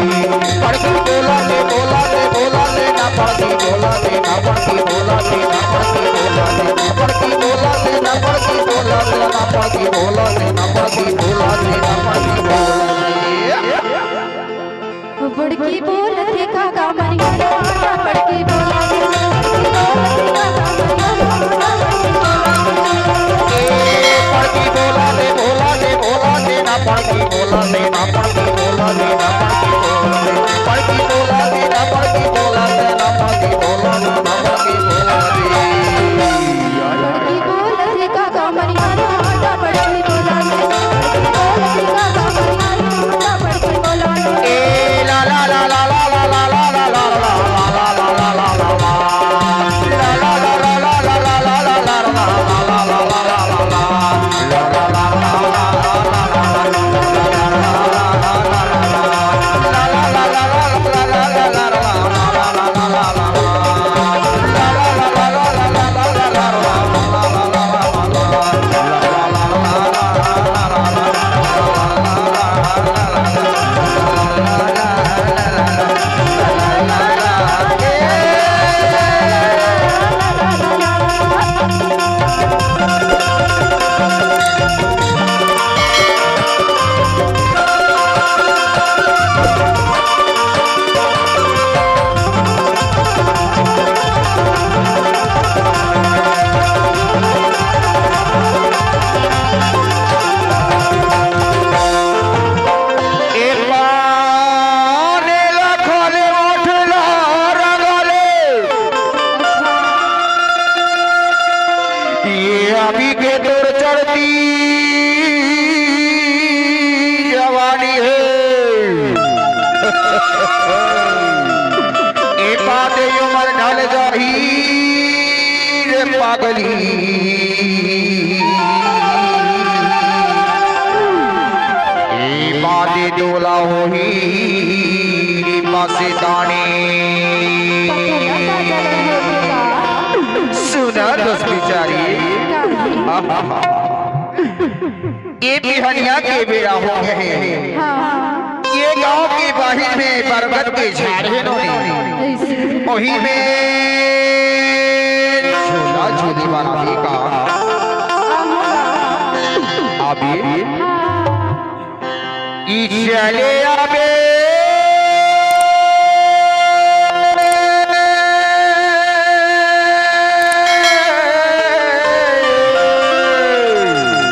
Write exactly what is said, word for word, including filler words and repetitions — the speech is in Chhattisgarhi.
पड़की बोला ले, बोला ले, बोला ले ना, पड़की बोला ले ना, पड़की बोला ले ना, पड़की बोला ले ना, पड़की बोला ले ना, पड़की बोला ले ना, पड़की बोला ले ना, पड़की बोला ले ना, पड़की बोला ले। बड़की बोलत हे काका मरिया, बड़की बोलत हे, बड़की बोलत हे काका मरिया, बड़की बोलत हे। ए, बड़की बोला ले, बोला ले, बोला ले ना, बड़की बोला ले ना, बड़की बोला ले ना, बड़की बोला ले, बड़की बोला ले ना, बड़की बोला ले ना, बड़की बोला ले ना, बड़की बोला ले। बड़की बोलत हे काका मरिया, बड़की बोलत हे, बड़की बोलत हे काका मरिया, बड़की बोलत हे। ए ला ला ला ला ला। ए पाने ला खाले ओठ ला रंगाले। ये अभी के तोर चढ़ती जवानी हे। ए पाते उमर ढल जाही रे पागली। ए बादे तोला होही रे पासेदानी। सुना दस बिचारी, ये बिहनिया के बेरा हो गए हे। हाँ। ये गांव के बाहिर में बरगद के झाड़ हे नोनी। ऐसे। वही में झूला झूली वाला भी का। अभी हाँ। ई चले आबे